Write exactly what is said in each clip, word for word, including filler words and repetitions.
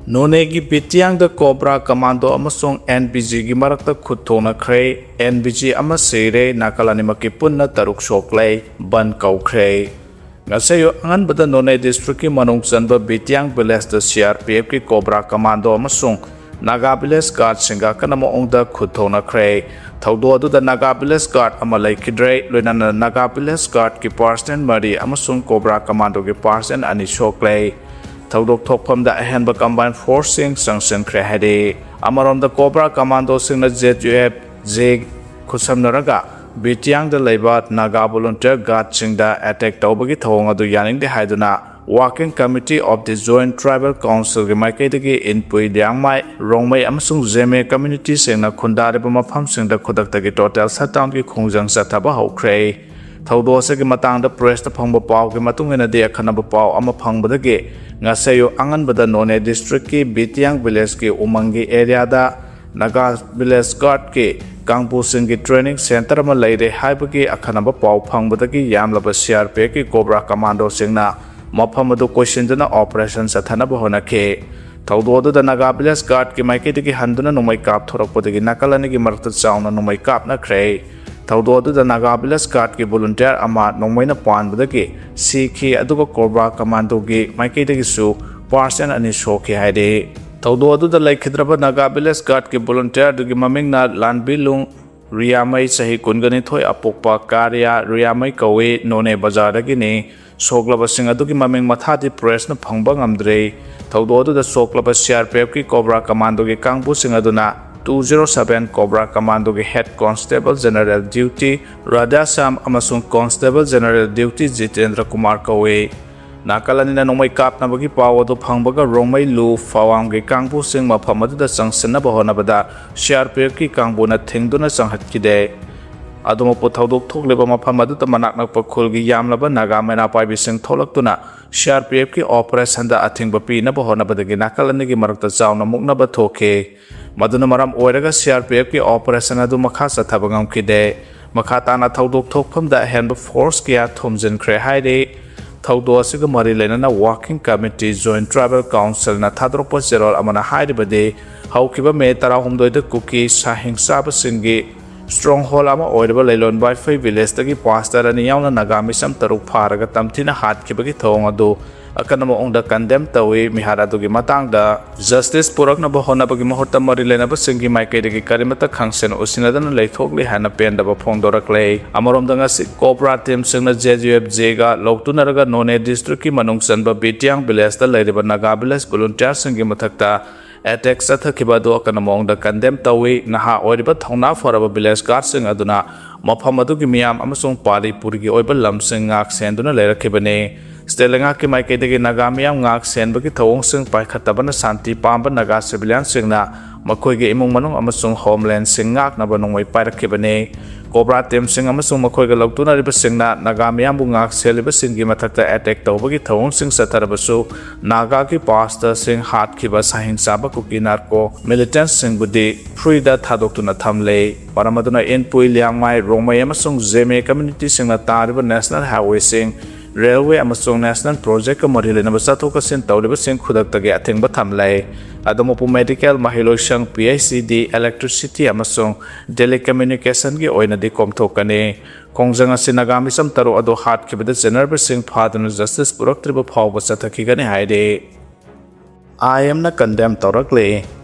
ꯅꯣꯅꯦꯒꯤ ꯕꯤꯇꯤꯌꯥꯡꯗ cobra commando ꯑꯃꯁꯨꯡ and B ꯖꯤꯒꯤ ꯃꯔꯛꯇ ꯈꯨꯠ ꯊꯣꯛꯅꯈ꯭ꯔꯦ꯫ ꯑꯦꯟ ꯕꯤ ꯖꯤ ꯑꯃ ꯁꯤꯔꯦ, ꯅꯥꯀꯜ ꯑꯅꯤꯃꯛꯀꯤ ꯄꯨꯟꯅ ꯇꯔꯨꯛ ꯁꯣꯛꯂꯦ꯫ ꯕꯟ ꯀꯧꯈ꯭ꯔꯦ꯫ ꯉꯁꯤ ꯑꯌꯨꯛ ꯑꯉꯟꯕꯗ ꯅꯣꯅꯦ ꯗꯤꯁꯇ꯭ꯔꯤꯛꯀꯤ ꯃꯅꯨꯡ ꯆꯟꯕ ꯕꯤꯇꯤꯌꯥꯡ ꯚꯤꯂꯦꯖꯇ ꯁꯤ ꯑꯥꯔ ꯄꯤ ꯑꯦꯐꯀꯤ ꯀꯣꯕ꯭ꯔꯥ ꯀꯃꯥꯟꯗꯣ ꯑꯃꯁꯨꯡ ꯅꯥꯒꯥ ꯚꯤꯂꯦꯖ ꯒꯥꯔꯗꯁꯤꯡꯒ ꯑꯀꯟꯕ ꯃꯑꯣꯡꯗ ꯈꯨꯠ ꯊꯣꯛꯅꯈ꯭ꯔꯦ꯫ ꯊꯧꯗꯣꯛ ꯑꯗꯨꯗ ꯅꯥꯒꯥ ꯚꯤꯂꯦꯖ ꯒꯥꯔꯗ ꯑꯃ ꯂꯩꯈꯤꯗ꯭ꯔꯦ, ꯂꯣꯏꯅꯅ ꯅꯥꯒꯥ ꯚꯤꯂꯦꯖ ꯒꯥꯔꯗꯀꯤ ꯄꯥꯔꯁꯟ ꯃꯔꯤ ꯑꯃꯁꯨꯡ ꯀꯣꯕ꯭ꯔꯥ ꯀꯃꯥꯟꯗꯣꯒꯤ ꯄꯥꯔꯁꯟ ꯑꯅꯤ ꯁꯣꯛꯂꯦ꯫ ꯊꯧꯗꯣꯛ ꯊꯣꯛꯐꯝꯗ ꯑꯍꯦꯟꯕ ꯀꯝꯕꯥꯏꯟ ꯐꯣꯔꯁꯁꯤꯡ ꯆꯪꯁꯤꯟꯈ꯭ꯔꯦ ꯍꯥꯏꯔꯤ꯫ ꯑꯃꯔꯣꯝꯗ ꯀꯣꯕ꯭ꯔꯥ ꯀꯃꯥꯟꯗꯣꯁꯤꯡꯅ ꯖꯦꯠ ꯌꯨ ꯑꯦꯐ ꯖꯦ ꯈꯨꯠꯁꯝꯅꯔꯒ ꯕꯤꯇꯤꯌꯥꯡꯗ ꯂꯩꯕ ꯅꯥꯒꯥ ꯚꯣꯂꯨꯟꯇꯤꯌꯔ ꯒꯥꯔꯗꯁꯤꯡꯗ ꯑꯦꯇꯦꯛ ꯇꯧꯕꯒꯤ ꯊꯧꯑꯣꯡ ꯑꯗꯨ ꯌꯥꯅꯤꯡꯗꯦ ꯍꯥꯏꯗꯨꯅ Working Committee of the Joint Tribal Councilꯒꯤ ꯃꯥꯏꯀꯩꯗꯒꯤ ꯏꯟꯄꯨꯏ, ꯂꯤꯌꯥꯡꯃꯥꯏ, ꯔꯣꯡꯃꯩ ꯑꯃꯁꯨꯡ ꯖꯦꯃꯦ ꯀꯝꯃ꯭ꯌꯨꯅꯤꯇꯤꯁꯤꯡꯅ ꯈꯨꯟꯗꯥꯔꯤꯕ ꯃꯐꯝꯁꯤꯡꯗ ꯈꯨꯗꯛꯇꯒꯤ ꯇꯣꯇꯦꯜ ꯁꯠꯗꯥꯎꯟꯒꯤ ꯈꯣꯡꯖꯪ ꯆꯠꯊꯕ ꯍꯧꯈ꯭ꯔꯦ꯫ ꯊꯧꯗꯣꯛ ꯑꯁꯤꯒꯤ ꯃꯇꯥꯡꯗ ꯄ꯭ꯔꯦꯁꯇ ꯐꯪꯕ ꯄꯥꯎꯒꯤ ꯃꯇꯨꯡ ꯏꯟꯅꯗꯤ, ꯑꯈꯟꯅꯕ ꯄꯥꯎ ꯑꯃ ꯐꯪꯕꯗꯒꯤ ꯉꯁꯤ ꯑꯌꯨꯛ ꯑꯉꯟꯕꯗ ꯅꯣꯅꯦ ꯗꯤꯁꯇ꯭ꯔꯤꯛꯀꯤ ꯕꯤꯇꯤꯌꯥꯡ ꯚꯤꯂꯦꯖꯀꯤ ꯎꯃꯪꯒꯤ ꯑꯦꯔꯤꯌꯥꯗ ꯅꯥꯒꯥ ꯚꯤꯂꯦꯖ ꯒꯥꯔꯗꯀꯤ ꯀꯥꯡꯕꯨꯁꯤꯡꯒꯤ ꯇ꯭ꯔꯦꯅꯤꯡ ꯁꯦꯟꯇꯔ ꯑꯃ ꯂꯩꯔꯦ ꯍꯥꯏꯕꯒꯤ ꯑꯀꯟꯅꯕ ꯄꯥꯎ ꯐꯪꯕꯗꯒꯤ ꯌꯥꯝꯂꯕ ꯁꯤ ꯑꯥꯔ ꯄꯤ ꯑꯦꯐꯀꯤ ꯀꯣꯕ꯭ꯔꯥ ꯀꯃꯥꯟꯗꯣꯁꯤꯡꯅ ꯃꯐꯝ ꯑꯗꯨ ꯀꯣꯏꯁꯤꯟꯗꯨꯅ ꯑꯣꯄꯔꯦꯁꯟ ꯆꯠꯊꯅꯕ ꯍꯣꯠꯅꯈꯤ꯫ ꯊꯧꯗꯣꯛ ꯑꯗꯨꯗ ꯅꯥꯒꯥ ꯚꯤꯂꯦꯖ ꯒꯥꯔꯗꯀꯤ ꯃꯥꯏꯀꯩꯗꯒꯤ ꯍꯟꯗꯨꯅ ꯅꯣꯡꯃꯩ ꯀꯥꯞꯊꯣꯔꯛꯄꯗꯒꯤ ꯅꯥꯀꯜ ꯑꯅꯤꯒꯤ ꯃꯔꯛꯇ ꯆꯥꯎꯅ ꯅꯣꯡꯃꯩ ꯀꯥꯞꯅꯈ꯭ꯔꯦ꯫ ꯊꯧꯗꯣꯛ ꯑꯗꯨꯗ ꯅꯥꯒꯥ ꯚꯤꯂꯦꯖ ꯒꯥꯔꯗꯀꯤ ꯚꯣꯂꯨꯟꯇꯤꯌꯔ ꯑꯃ ꯅꯣꯡꯃꯩꯅ ꯄꯥꯟꯕꯗꯒꯤ ꯁꯤꯈꯤ, ꯑꯗꯨꯒ ꯀꯣꯕ꯭ꯔꯥ ꯀꯃꯥꯟꯗꯣꯒꯤ ꯃꯥꯏꯀꯩꯗꯒꯤꯁꯨ ꯄꯥꯔꯁꯟ ꯑꯅꯤ ꯁꯣꯛꯈꯤ ꯍꯥꯏꯔꯤ꯫ ꯊꯧꯗꯣꯛ ꯑꯗꯨꯗ ꯂꯩꯈꯤꯗ꯭ꯔꯕ ꯅꯥꯒꯥ ꯚꯤꯂꯦꯖ ꯒꯥꯔꯗꯀꯤ ꯚꯣꯂꯨꯟꯇꯤꯌꯔ ꯑꯗꯨꯒꯤ ꯃꯃꯤꯡꯅ ꯂꯥꯟꯕꯤꯂꯨꯡ ꯔꯤꯌꯥꯃꯩ, ꯆꯍꯤ ꯀꯨꯟꯒ ꯅꯤꯊꯣꯏ, ꯑꯄꯣꯛꯄ ꯀꯥꯔꯤꯌꯥ ꯔꯤꯌꯥꯃꯩ ꯀꯧꯏ, ꯅꯣꯅꯦ ꯕꯖꯥꯔꯗꯒꯤꯅꯤ꯫ ꯁꯣꯛꯂꯕꯁꯤꯡ ꯑꯗꯨꯒꯤ ꯃꯃꯤꯡ ꯃꯊꯥꯗꯤ ꯄ꯭ꯔꯦꯁꯅ ꯐꯪꯕ ꯉꯝꯗ꯭ꯔꯤ꯫ ꯊꯧꯗꯣꯛ ꯑꯗꯨꯗ ꯁꯣꯛꯂꯕ ꯁꯤ ꯑꯥꯔ ꯄꯤ ꯑꯦꯐꯀꯤ ꯀꯣꯕ꯭ꯔꯥ ꯀꯃꯥꯟꯗꯣꯒꯤ ꯀꯥꯡꯕꯨꯁꯤꯡ ꯑꯗꯨꯅ ꯇꯨ ꯖꯤꯔꯣ ꯁꯚꯦꯟ ꯀꯣꯕ꯭ꯔꯥ ꯀꯃꯥꯟꯗꯣꯒꯤ head constable general duty Radhashyam ꯑꯃꯁꯨꯡ constable general duty Jitendra Kumar ꯀꯧꯏ꯫ ꯅꯥꯀꯜ ꯑꯅꯤꯅ ꯅꯣꯡꯃꯩ ꯀꯥꯞꯅꯕꯒꯤ ꯄꯥꯎ ꯑꯗꯨ ꯐꯪꯕꯒ ꯔꯣꯡꯃꯩ ꯂꯨ ꯐꯥꯋꯥꯝꯒꯤ ꯀꯥꯡꯕꯨꯁꯤꯡ ꯃꯐꯝ ꯑꯗꯨꯗ ꯆꯪꯁꯤꯟꯅꯕ ꯍꯣꯠꯅꯕꯗ ꯁꯤ ꯑꯥꯔ ꯄꯤ ꯑꯦꯐꯀꯤ ꯀꯥꯡꯕꯨꯅ ꯊꯤꯡꯗꯨꯅ ꯆꯪꯍꯠꯈꯤꯗꯦ꯫ ꯑꯗꯨꯃꯛꯄꯨ, ꯊꯧꯗꯣꯛ ꯊꯣꯛꯂꯤꯕ ꯃꯐꯝ ꯑꯗꯨꯗ ꯃꯅꯥꯛ ꯅꯛꯄ ꯈꯨꯜꯒꯤ ꯌꯥꯝꯂꯕ ꯅꯥꯒꯥ ꯃꯩꯔꯥ ꯄꯥꯏꯕꯤꯁꯤꯡ ꯊꯣꯛꯂꯛꯇꯨꯅ ꯁꯤ ꯑꯥꯔ ꯄꯤ ꯑꯦꯐꯀꯤ ꯑꯣꯄꯔꯦꯁꯟꯗ ꯑꯊꯤꯡꯕ ꯄꯤꯅꯕ ꯍꯣꯠꯅꯕꯗꯒꯤ ꯅꯥꯀꯜ ꯑꯅꯤꯒꯤ ꯃꯔꯛꯇ ꯆꯥꯎꯅ ꯃꯨꯛꯅꯕ ꯊꯣꯛꯈꯤ꯫ ꯃꯗꯨꯅ ꯃꯔꯝ ꯑꯣꯏꯔꯒ ꯁꯤ ꯑꯥꯔ ꯄꯤ ꯑꯦꯐꯀꯤ ꯑꯣꯄꯔꯦꯁꯟ ꯑꯗꯨ ꯃꯈꯥ ꯆꯠꯊꯕ ꯉꯝꯈꯤꯗꯦ꯫ ꯃꯈꯥ ꯇꯥꯅ ꯊꯧꯗꯣꯛ ꯊꯣꯛꯐꯝꯗ ꯑꯍꯦꯟꯕ ꯐꯣꯔꯁ ꯀꯌꯥ ꯊꯣꯝꯖꯤꯟꯈ꯭ꯔꯦ ꯍꯥꯏꯔꯤ꯫ ꯊꯧꯗꯣꯛ ꯑꯁꯤꯒ ꯃꯔꯤ ꯂꯩꯅꯅ Working Committee Joint Tribal Councilꯅ ꯊꯥꯗꯣꯔꯛꯄ ꯆꯦꯔꯣꯜ ꯑꯃꯅ ꯍꯥꯏꯔꯤꯕꯗꯤ, ꯍꯧꯈꯤꯕ ꯃꯦ ꯇꯔꯥꯍꯨꯝꯗꯣꯏꯗ ꯀꯨꯀꯤ ꯁꯥꯍꯤꯡ ꯆꯥꯕꯁꯤꯡꯒꯤ stronghold ꯑꯃ ꯑꯣꯏꯔꯤꯕ ꯂꯩꯂꯣꯟ ꯕꯥꯏꯐꯩ villageꯇꯒꯤ pastor ꯑꯅꯤ ꯌꯥꯎꯅ ꯅꯥꯒꯥ ꯃꯤꯆꯝ ꯇꯔꯨꯛ ꯐꯥꯔꯒ ꯇꯝꯊꯤꯅ ꯍꯥꯠꯈꯤꯕꯒꯤ ꯊꯧꯑꯣꯡ ꯑꯗꯨ ꯑꯀꯟꯕ ꯃꯑꯣꯡꯗ condemn ꯇꯧꯏ꯫ ꯃꯤꯍꯥꯠ ꯑꯗꯨꯒꯤ ꯃꯇꯥꯡꯗ justice ꯄꯨꯔꯛꯅꯕ ꯍꯣꯠꯅꯕꯒꯤ ꯃꯍꯨꯠꯇ ꯃꯔꯤ ꯂꯩꯅꯕꯁꯤꯡꯒꯤ ꯃꯥꯏꯀꯩꯗꯒꯤ ꯀꯔꯤꯃꯠꯇ ꯈꯪꯁꯦꯟ ꯎꯁꯤꯟꯅꯗꯅ ꯂꯩꯊꯣꯛꯂꯤ ꯍꯥꯏꯅ ꯄꯦꯟꯗꯕ ꯐꯣꯡꯗꯣꯔꯛꯂꯦ꯫ ꯑꯃꯔꯣꯝꯗ ꯉꯁꯤ COBRA teamꯁꯤꯡꯅ JUFJꯒ ꯂꯧꯇꯨꯅꯔꯒ ꯅꯣꯅꯦ districtꯀꯤ ꯃꯅꯨꯡ ꯆꯟꯕ ꯕꯤꯇꯤꯌꯥꯡ villageꯇ ꯂꯩꯔꯤꯕ ꯅꯥꯒꯥ village volunteerꯁꯤꯡꯒꯤ ꯃꯊꯛꯇ attack ꯆꯠꯊꯈꯤꯕ ꯑꯗꯨ ꯑꯀꯟꯕ ꯃꯑꯣꯡꯗ condemn ꯇꯧꯏ꯫ ꯅꯍꯥ ꯑꯣꯏꯔꯤꯕ ꯊꯧꯅꯥ ꯐꯔꯕ village guardꯁꯤꯡ ꯑꯗꯨꯅ ꯃꯐꯝ ꯑꯗꯨꯒꯤ ꯃꯤꯌꯥꯝ ꯑꯃꯁꯨꯡ ꯄꯥꯔꯤ ꯄꯨꯔꯤꯒꯤ ꯑꯣꯏꯕ ꯂꯝꯁꯤꯡ ꯉꯥꯛ ꯁꯦꯟꯗꯨꯅ ꯂꯩꯔꯛꯈꯤꯕꯅꯤ꯫ State ꯂꯩꯉꯥꯛꯀꯤ ꯃꯥꯏꯀꯩꯗꯒꯤ ꯅꯥꯒꯥ ꯃꯤꯌꯥꯝ ꯉꯥꯛ ꯁꯦꯟꯕꯒꯤ ꯊꯧꯑꯣꯡꯁꯤꯡ ꯄꯥꯏꯈꯠꯇꯕꯅ ꯁꯥꯟꯇꯤ ꯄꯥꯝꯕ ꯅꯥꯒꯥ civilianꯁꯤꯡꯅ ꯃꯈꯣꯏꯒꯤ ꯏꯃꯨꯡ ꯃꯅꯨꯡ ꯑꯃꯁꯨꯡ homelandꯁꯤꯡ ꯉꯥꯛꯅꯕ ꯅꯣꯡꯃꯩ ꯄꯥꯏꯔꯛꯈꯤꯕꯅꯤ꯫ COBRA teamꯁꯤꯡ ꯑꯃꯁꯨꯡ ꯃꯈꯣꯏꯒ ꯂꯧꯇꯨꯅꯔꯤꯕꯁꯤꯡꯅ ꯅꯥꯒꯥ ꯃꯤꯌꯥꯝꯕꯨ ꯉꯥꯛ ꯁꯦꯜꯂꯤꯕꯁꯤꯡꯒꯤ ꯃꯊꯛꯇ attack ꯇꯧꯕꯒꯤ ꯊꯧꯑꯣꯡꯁꯤꯡ ꯆꯠꯊꯔꯕꯁꯨ, ꯅꯥꯒꯥꯒꯤ pastorꯁꯤꯡ ꯍꯥꯠꯈꯤꯕ ꯁꯥꯍꯤꯡ ꯆꯥꯕ ꯀꯨꯀꯤ narco militantꯁꯤꯡꯕꯨꯗꯤ freeꯗ ꯊꯥꯗꯣꯛꯇꯨꯅ ꯊꯝꯂꯦ꯫ ꯃꯔꯝ ꯑꯗꯨꯅ ꯏꯟꯄꯨꯏ, ꯂꯤꯌꯥꯡꯃꯥꯏ, ꯔꯣꯡꯃꯩ ꯑꯃꯁꯨꯡ ꯖꯦꯃꯦ communityꯁꯤꯡꯅ ꯇꯥꯔꯤꯕ national highwayꯁꯤꯡ, railway ꯑꯃꯁꯨꯡ national projectꯀ ꯃꯔꯤ ꯂꯩꯅꯕ ꯆꯠꯊꯣꯛ ꯆꯠꯁꯤꯟ ꯇꯧꯔꯤꯕꯁꯤꯡ ꯈꯨꯗꯛꯇꯒꯤ ꯑꯊꯤꯡꯕ ꯊꯝꯂꯦ꯫ ꯑꯗꯨꯝ ꯃꯄꯨ medical, ꯃꯍꯩꯂꯣꯏꯁꯪ, PHED, electricity ꯑꯃꯁꯨꯡ telecommunicationꯒꯤ ꯑꯣꯏꯅꯗꯤ ꯀꯣꯝꯊꯣꯛꯀꯅꯤ꯫ ꯈꯣꯡꯖꯪ ꯑꯁꯤ ꯅꯥꯒꯥ ꯃꯤꯆꯝ ꯇꯔꯨꯛ ꯑꯗꯨ ꯍꯥꯠꯈꯤꯕꯗ ꯆꯦꯟꯅꯔꯕꯁꯤꯡ ꯐꯥꯗꯨꯅ justice ꯄꯨꯔꯛꯇ꯭ꯔꯤꯕ ꯐꯥꯎꯕ ꯆꯠꯊꯈꯤꯒꯅꯤ ꯍꯥꯏꯔꯤ꯫ IMꯅ condemn ꯇꯧꯔꯛꯂꯤ꯫